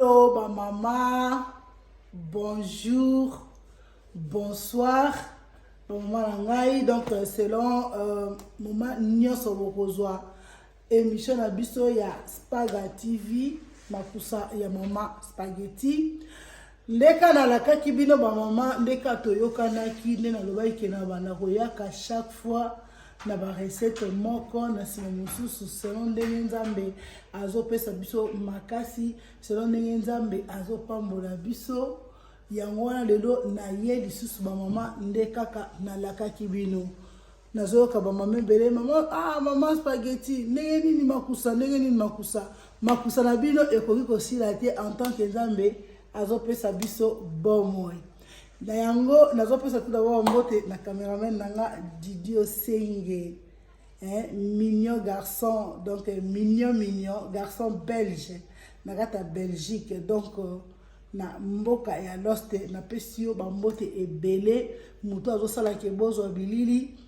Hello ba mama, bonjour, bonsoir ba mama na ngai. Donc selon moment nyonso bokozwa émission na biso ya Spaga TV, makusa ya mama spaghetti. Ndeka nalakaki bino ba mama, ndeka toyokanaki nde nalobaki ke na banda koyaka chaque fois na ba recette moko na nsima mosusu, selon ndenge Nzambe azopesa biso makasi, selon ndenge Nzambe azopambola biso. Yango wana lelo naye lisusu bamama, nde kaka nalakaki bino. Nazoyoka bamama ebele: "Mama, ah, mama spaghetti, ndenge nini makusa, ndenge nini makusa?" Makusa na bino ekoki kosila te en tant que Nzambe azopesa biso bomoi. Na yango nazopesa tout d'abord mbote na cameraman na nga Didi Osenge, hein, mignon garçon, donc mignon mignon garçon belge na kati ya Belgique, donc na mboka ya Loste. Napesi yo bambote ebele. Moto azosalaka bozwa bilili,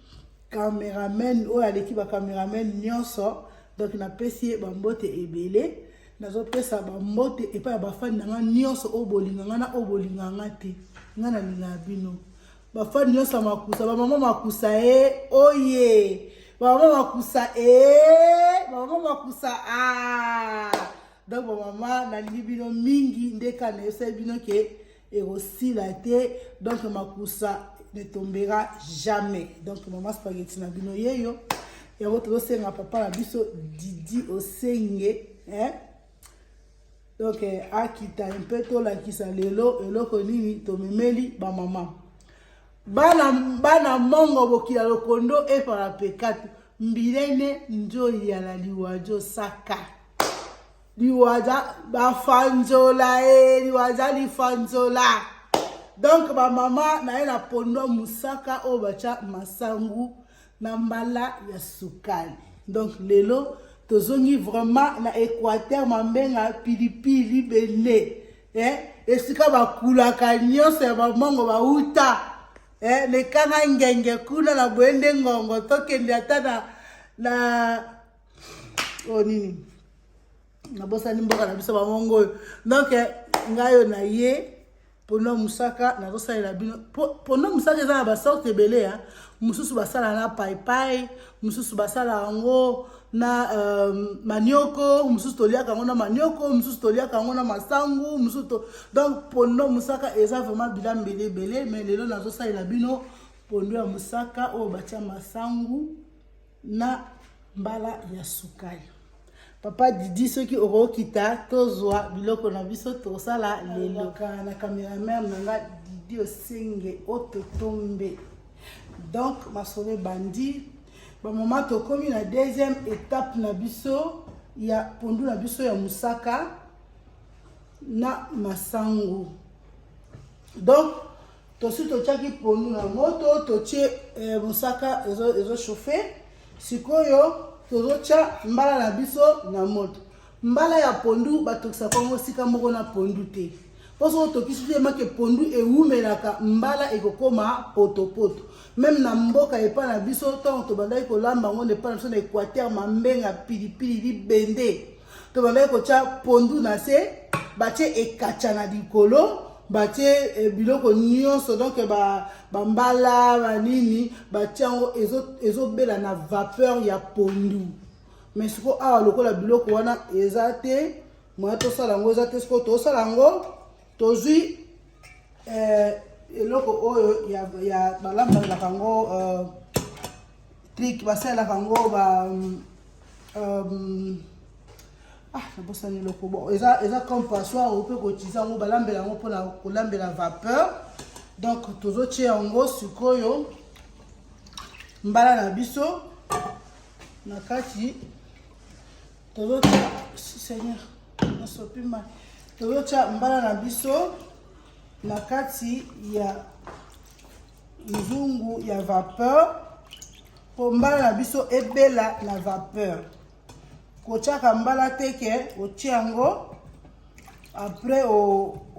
cameraman oyo aleki bacameraman nyonso, donc napesi ye bambote ebele. Nazopesa bambote epai ya bafani na nga nyonso oyo bolinga nga na oyo bolinga nga te. Nga nalingaka bino, bafani nyonso ya makusa, bamama makusa e oye, bamama makusa e, bamama makusa a. Donc bamama, nalingi bino mingi. Ndeka nayebisaki bino ke ekosila te, donc makusa ne tombera jamais. Donc mama spaghetti na bino yeyo. Yango tozosenga papa na biso Didi Osenge, hein? Donc akita mpe tolakisa lelo eloko nini tomemeli bamama, bana, bana mongo bokila lokondo epala pekatu mbilene nzoi ya na liwajo saka liwaja bafanzola e liwaja lifanzola. Donc bamama, na ye na pondo mosaka oyo batya masangu na mbala ya sukali. Donc lelo tozongi vraiment na Équateur, Mambenga, pilipili bene, eh? Esika bakulaka nyonso ya bamongo bauta, eh? Lekanga ngenge kuna na boye nde ngongo tokende ata na oyo nini, nabosani mboka na biso bamongo oyo. Donc ngai oyo na ye pondo mosaka nazosalela bino. Pondo mosaka eza na basorte ebele ya mosusu basala na paipai, mosusu basala yango na manioko, mosusu toliaka yango na manioko, mosusu toliaka yango na masangu, mosusu donc pondo mosaka eza vraiment bilambeli ebele. Mais lelo nazosalela bino pondo ya mosaka oyo batia masangu na mbala ya sukali. Papa Didi, soki okokita, tozwa biloko na biso tosala lelo na cameraman na nga Didi Osenge Ototombe. Donc masolo ebandi, bamama. Tokomi na deuxième étape na biso ya pondu na biso ya mosaka na masangu. Donc tosi totiaki pondu na moto, totie mosaka ezochauffe. Sikoyo tozotya mbala na biso na moto. Mbala ya pondu batokisaka yango esika moko na pondu te, mpo soki otokisi te make pondu ewumelaka, mbala ekokoma potopoto. Même na mboka epai na biso, ntango tobandaki kolamba yango na epai na biso na Équateur, Mambenga, pilipili libende, tobandaki kotya pondu na se, batie ekacha na likolo, batie biloko nyonso, donc bambala banini batie yango, ezobela na vapeur ya pondu. Mais sikoyo awa, lokola biloko wana eza te, moya tosala yango eza te, sikoyo tosala yango, tozwi eloko oyo ya balambelaka yango, truc basalelaka yango ba ah, nabosani eloko. Bon, eza comme passoire, ope koutiliser yango, balambela yango mpona kolambela vapeur. Donc tozotia yango sikoyo mbala na biso na kati. Tozotia, Seigneur, nasopi mai. Tozotia mbala na biso na kati ya nzungu ya vapeur mpo mbala na biso ebela na vapeur. Kotiaka mbala te ke otie yango, après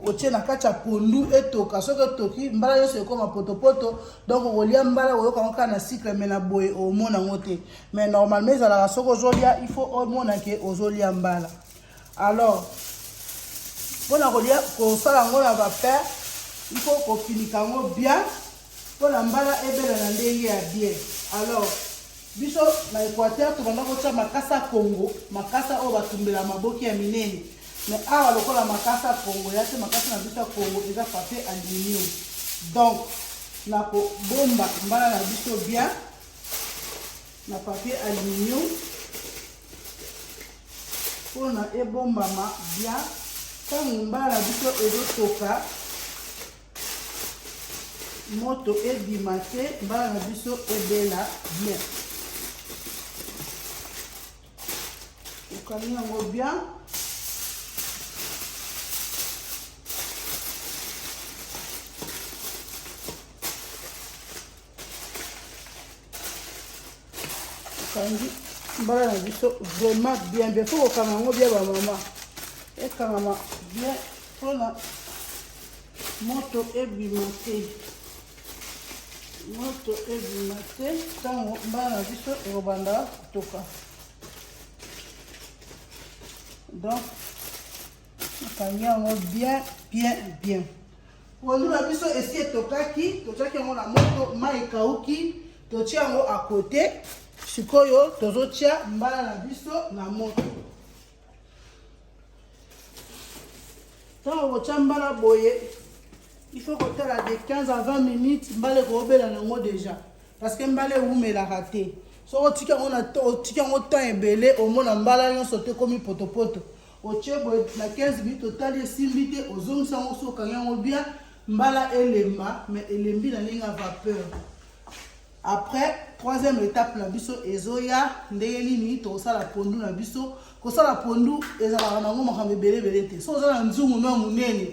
otie na kati ya pondu etoka. Soki etoki, mbala nyonso ekóma potopoto. Donc okolia mbala, oyoka yango kaka na cycle, mais na boye omona yango te. Mais normalement ezalaka soki ozolia, il faut omona ke ozolia mbala. Alors Mpona kolia kosala yango na vapeur, il faut kofinika yango bien mpona mbala ebela na ndenge ya bien. Alors biso na Equateur tobanda kotia makasa Congo, makasa oyo batumbela maboki ya minene. Mais awa lokola makasa Congo ya te, makasa na biso ya Congo eza papier aluminium. Donc nakobomba mbala na biso bien na papier aluminium mpona ebombama bien ntango mbala na biso ezotoka moto ebima te, mbala na biso ebela bien. Okangi yango bien. Okangi mbala na biso vraiment bien bien. Faut kokanga yango bien bamama, ekangama bien mpona moto ebima te, moto ebima te ntango mbala na biso ekobanda kotoka. Donc okangi yango bien bien bien. Pondu na biso esi etokaki, totiaki yango na moto, mai ekauki, totia yango à côté. Sikoyo tozotia mbala na biso na moto. Ntango kotia mbala boye, il faut kotala de 15 à 20 minutes mbala ekobela nango déjà, parce que mbala ewumelaka te. Soki otiki yango na otiki yango temps ebele, omona mbala nyonso te ekomi potopoto. Otie boye na 15 minutes, otali esimbi te, ozongisa yango. So okangi yango bien, mbala elemba, mais elembi na ndenge ya vapeur. Après, troisième étape na biso ezoya ndenge nini tokosala pondu na biso. Kosala pondu ezalaka nango makambo ebele ebele te. So oza na nzungu no ya monene,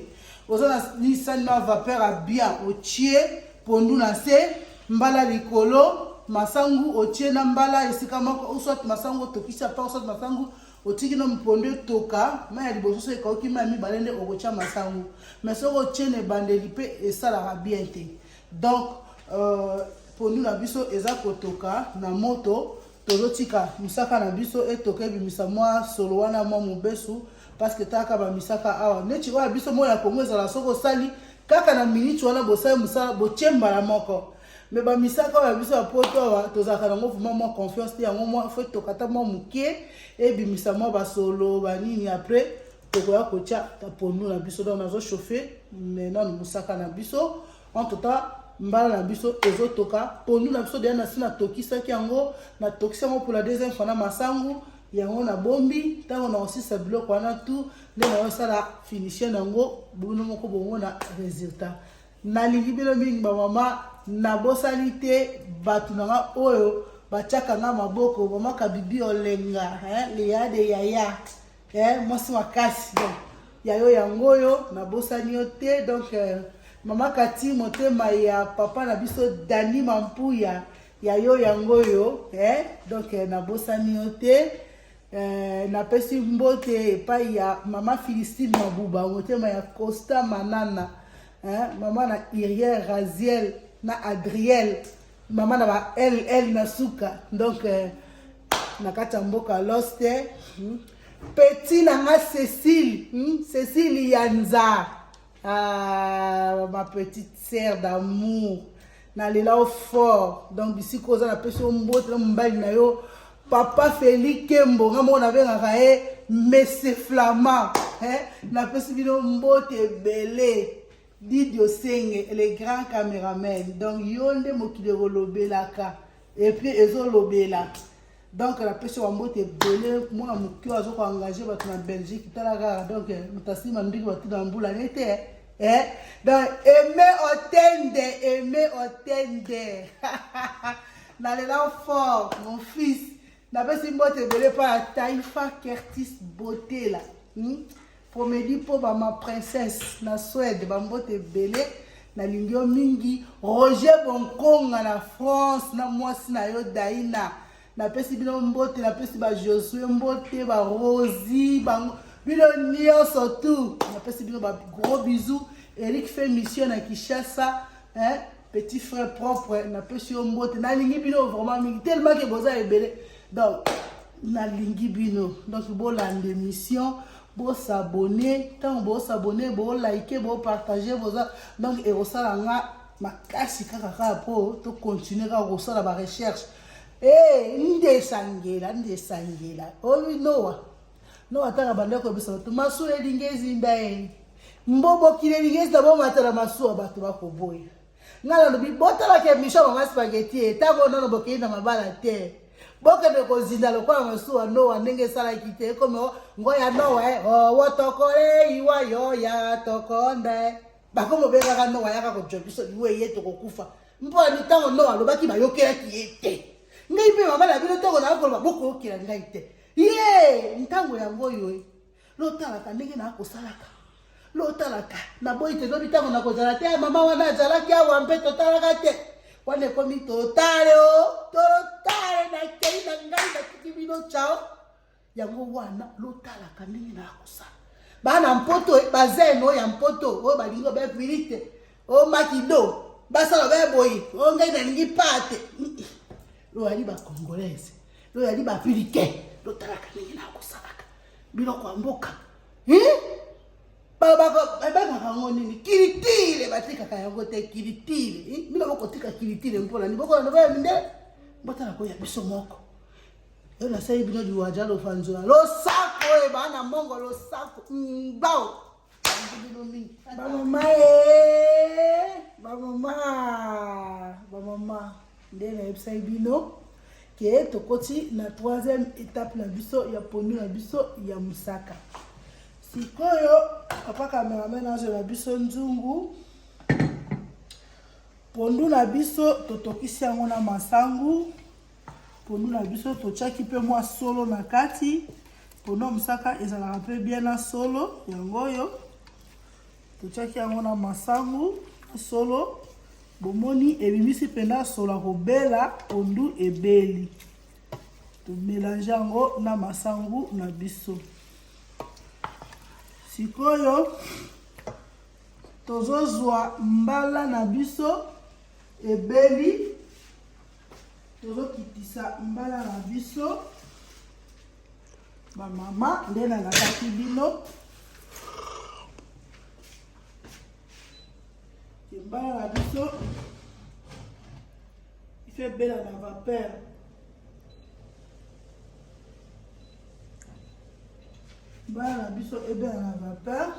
oza na sani na vapeur ya bien, otie pondu na se, mbala likolo, masangu otie na mbala esika moko, ou soit masangu otokisi apa, ou soit masangu otiki no pondu etoka, mai ya liboso so ekauki, mai ya mibale nde okotia masangu. Mais soki otie na ebandeli mpe esalaka bien te. Donc pondu na biso eza kotoka na moto, tozotika mosaka na biso etoka, ebimisa mwa solo wana, mwa mobesu, parce que taka bamisaka awa neti oyo ya biso moyo ya Kongo ezala soki osali kaka na minute wana, bosali mosala, botie mbala moko. Mais bamisaka oyo ya biso ya poto awa, tozalaka nango vraiment mwa confiance te. Yango mwa faut etoka ata mwa moke, ebimisa mwa basolo banini, après tokoya kotia pondu na biso. Donc nazochauffe nanu mosaka na biso. Entre temps mbala na biso ezotoka, pondu na biso deya nasi natokisaki yango, natokisi yango pour la deuxième fois na masangu. Yango nabombi, ntango na kosisa biloko wana tu nde naosala finition yango. Bino moko bomona résultat. Nalingi bino mingi bamama. Nabosani te bato na nga oyo batiaka nga maboko, mama Kabibi Olenga, Leya de Yaya, mwasi makasi. Donc yayo yango oyo, nabosani yo te. Donc mama Kati, motema ya papa na biso Dani Mampuya, yayo yango oyo. Donc nabosani yo te. Napesi mbote epai ya mama Philistine Mabuba, motema ya Costa Manana, mama na Iriel, Raziel na Adriel, mama na ba ll na suka. Donc na kati ya mboka Loste, Petit na nga Cécile, Cécile Yanza, ah, ma petite sœur d'amour, nalela yo fort. Donc bisika oza, napesi yo mbote na mobali na yo papa Feli Kembo, nga moko nabengaka ye Mese Flamand, eh? Napesi bino mbote ebele. Didi Osenge, le grand caméraman, donc yo nde mokili ekolobelaka et puis ezolobela. Donc napesi yo bambote ebele. Mwana moke oyo azokoengage bato na Belgique, tala kaka. Donc moto asima ndiki batuna mbula ne te, eh? Donc Aime Otende, Aime Otende, nalela fort mon fils. Napesi mbote ebele mpa ya Taifa Kertis Botela, Promedi mpo bama princesse na Suède, bambote ebele, nalingi yo mingi. Roger Bonkonga na France na mwasi na yo Daina, napesi bino mbote. Napesi bajosue mbote, barosi bango, bino nyonso tu napesi bino bagros bisous. Eric fait mission na Kinshasa, hein? Petit frère propre, napesi yo mbote. Nalingi bino vraiment mingi, tellement ke boza ebele. Donc nalingi bino. Donc bolanda émission. Bosabone, ntango bosabone, bolike, bopartage, boza donc ekosala nga makasi kaka kaka mpo tocontinue kaka kosala barecherche. Hey, ndesangela ndesangela oyo Noa Noa atanga banda koyebisa bato masuwa elingi ezinda ye mbobokili elingi ezinda bomata na masuwa bato bakoboya. Nga nalobi botalaka emission mama spaghetti e ntango nano bokei na mabala te, bokende kozinda lokola masuwa Noa ndenge esalaki te ekomi ngo ya Noa e owo tokole iwa yo ya tokonde bakomi obengaka Noa yaka kojwa biso liwa eye tokokufa mpo ani ntango Noa alobaki bayokelaki ye te. Ngai mpe mama na bino ntango naa koloba bokoyokela ngai te ye ntango yango oyo lotalaka ndenge naa kosalaka lotalaka naboyi te lobi ntango nakozala te mama wana azalaki awa mpe totalaka te wana ekomi totale o totale nakei na ngai natiki bino chao yango wana lotalaka ndenge naa kosala bana mpoto bazene oyo ya mpoto oyo balingi obe vilite o makido basala obe boye o ngai nalingi pate loyali bacongolaise loyali baafricain lotalaka ndenge naa kosalaka biloko ya mboka babengaka yango nini kilitile batikaka yango te kilitile bino bokotika kilitile mpona nini bokolanda baya mindele botala koya biso moko yo nasali bino liwaja lofanzola losako oyo bana mongo losako mbao bino mingi bamama e bamama bamama nde nayebisaki bino ke tokoti na troisième étape na biso ya pondu na biso ya mosaka. Sikoyo papa cameraman azwela biso nzungu pondu na biso totokisi yango na masangu pondu na biso totiaki mpe mwa solo na kati. Pondu ya mosaka ezalaka mpe bien na solo yango oyo totiaki yango na masangu na solo. Bomoni ebimisi mpena solo ya kobela pondu ebeli. Tomelange yango na masangu na biso. Sikoyo tozozwa mbala na biso ebeli, tozokitisa mbala na biso bamama nde nalakaki bino mbala na biso ife ebela na vapeur. Mbala na biso ebela na vapeur.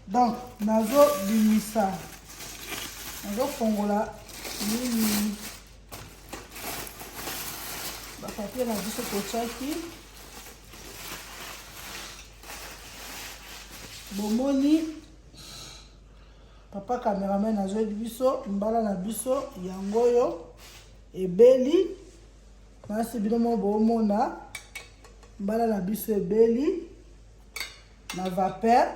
Donc nazobimisa, nazofongola nini bapapier na biso totiaki. Bomoni papa cameraman azweli biso mbala na biso yango oyo ebeli. Nasi bino mo bomona mbala na biso ebeli na vapeur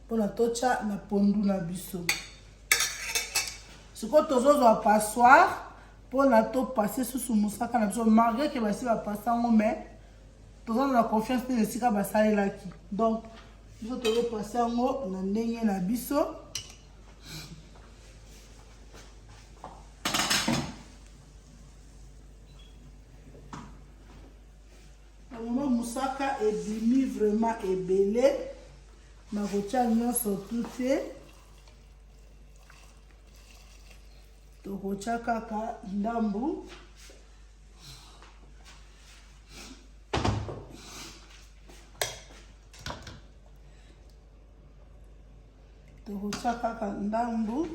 mpona totya na pondu na biso. Sikoyo tozozwa passoire mpona topase susu mosaka na biso, malgré ke basi bapase yango mais toza na confiance te na esika basalelaki. Donc biso tozopase yango na ndenge na biso. Mama mosaka ebimi vraiment ebele, nakotia nyonso tu te, tokotia kaka ndambu. Tokotia kaka ndambu.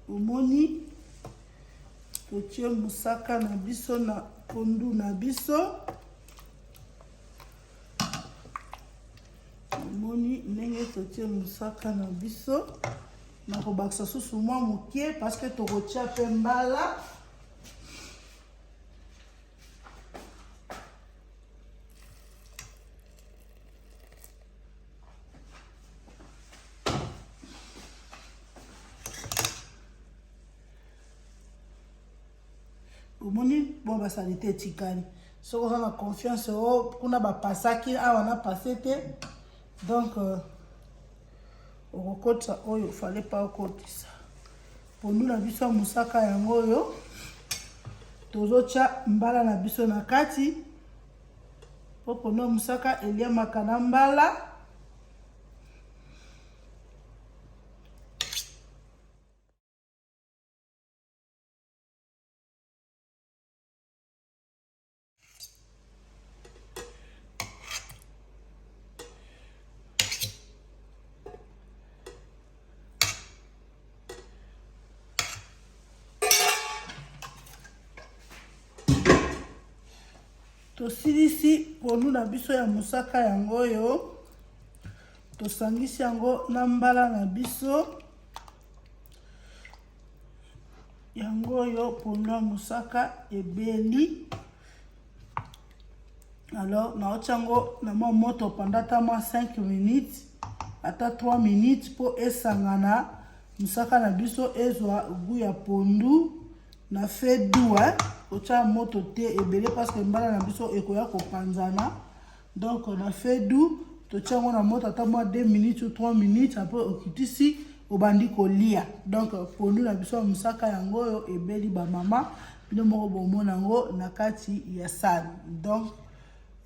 Omoni totie mosaka na biso na pondu na biso. Omoni ndenge totie mosaka na biso, nakobakisa susu mwa moke parce que tokotia pe mbala. Omoni bo basalite etikali. Soki oza na confiance o kuna bapasaki awa na passe te, donc okokotisa oyo fallait pas okotisa. Pondu na biso ya mosaka yango oyo tozotya mbala na biso na kati. Po pondu ya mosaka eliamaka na mbala. Tosilisi pondu na biso ya mosaka yango oyo, tosangisi yango na mbala na biso yango oyo. Pondu ya mosaka ebeli. Alors naotia yango na mwa moto pendant ata mwa 5 minutes, ata 3 minutes, mpo esangana mosaka na biso, ezwa goût ya pondu na feu doux, hein? Kotia moto te ebele parce que mbala na biso ekoya kopanzana. Donc na feu doux totia yango na moto ata mwa 2 minutes ou 3 minutes, après okitisi, obandi kolia. Donc pondu na biso ya mosaka yango oyo ebeli, bamama, bino moko bomona yango na kati ya sani. Donc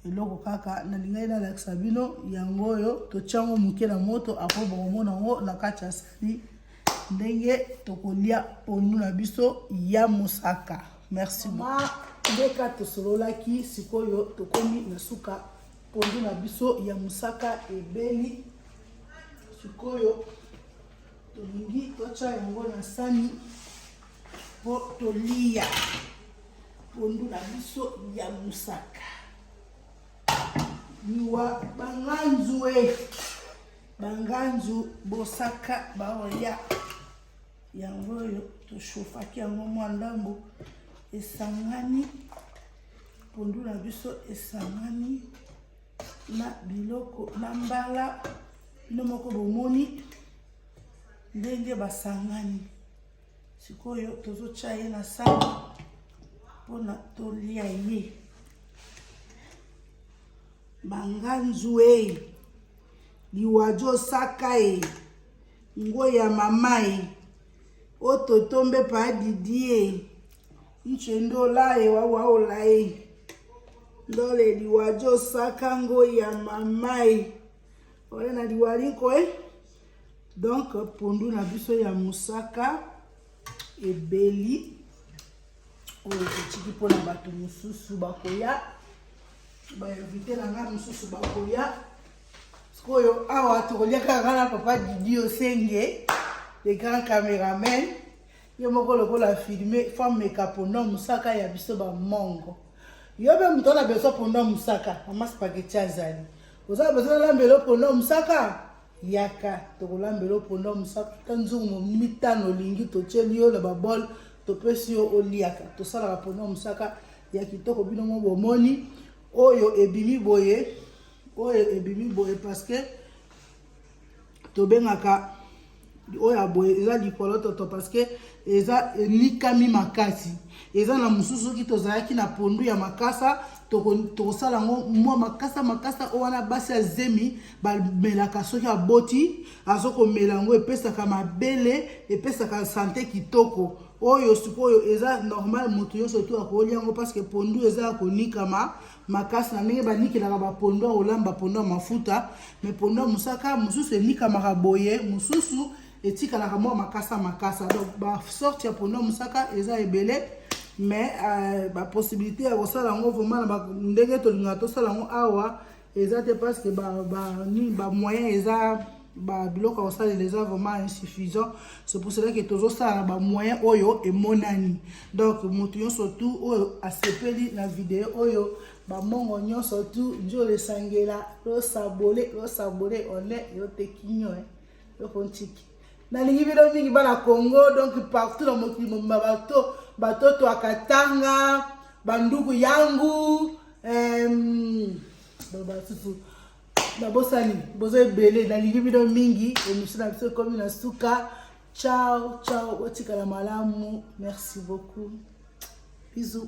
eloko kaka nalingaki nalakisa bino yango oyo. Totia yango moke na moto, après bokomona yango na kati ya sani ndenge tokolia pondu na biso ya mosaka. Merci beaucoup. Ndeka tosololaki, sikoyo tokomi na suka. Pondu na biso ya mosaka ebeli. Sikoyo tolingi totya yango na sani mpo tolia pondu na biso ya mosaka. Liwa banganzu e banganzu bosaka baoya yango oyo. Toshofaki yango mwa ndambo, esangani pondu na biso, esangani na biloko na mbala. Bino moko bomoni ndenge basangani. Sikoyo tozotya ye na sani mpona tolia ye. Banganzu e liwajo osaka e ngo ya mama e ototombe pa didi e nchendo ola e wawa ola e ndole liwajo osaka ngo ya mama e oye na liwaliko e. Donc pondu na biso ya mosaka ebeli. Oyo totiki mpona bato mosusu bakoya, bainvité na ngai mosusu bakoya. Sikoyo awa tokolia kaka na papa Didi Osenge, le grand cameraman. Ye moko lokola filme fo ameka pondu ya mosaka ya biso bamongo. Yo mpe moto wana besoin pondu ya mosaka, mama Spaghetti azali. Oza na besoin nalambela pondu ya mosaka, yaka, tokolambela pondu ya mosaka. Ata nzungu 5 olingi, totieli yo na babol, topesi yo oliaka. Tosalaka pondu ya mosaka ya kitoko. Bino mo bomoni oyo ebimi boye, oyo ebimi boye parce que tobengaka oyo ya boye eza likolo toto, parce que eza enikami makasi. Eza na mosusu, soki tozalaki na pondu ya makasa, tokosala yango mwa makasa makasa. Oyo wana basi ya zemi bamelaka, soki aboti azokomela yango, epesaka mabele, epesaka santé kitoko. Oyo sikoyo eza normal, moto nyonso tu akolia yango parce que pondu eza ya konikama makasi na ndenge banikelaka bapondu ya kolamba, pondu ya mafuta. Mais pondu ya mosaka mosusu enikamaka boye, mosusu etikalaka mwa makasa makasa. Donc basorte ya pondu ya mosaka eza ebele, mais bapossibilité ya kosala yango vraiment na ndenge tolingaka tosala yango awa eza te, parce que bamoyen eza, babiloko ya kosalela eza vraiment insuffisant. C'est pour cela que tozosala na bamoyen oyo emonani. Donc moto nyonso tu oyo asepeli na video oyo, bamongo nyonso tu nzolo esangela, losabole losabole one yo te kinyo yoko ntiki. Nalingi bino mingi, bana Congo, donc partout na mokili mobimba, bato batoto akatanga, banduku yangu, basusu nabosani, boza ebele. Nalingi bino mingi. Émission na biso ekomi na suka. Ciao ciao, botikala malamu. Merci beaucoup, bisous.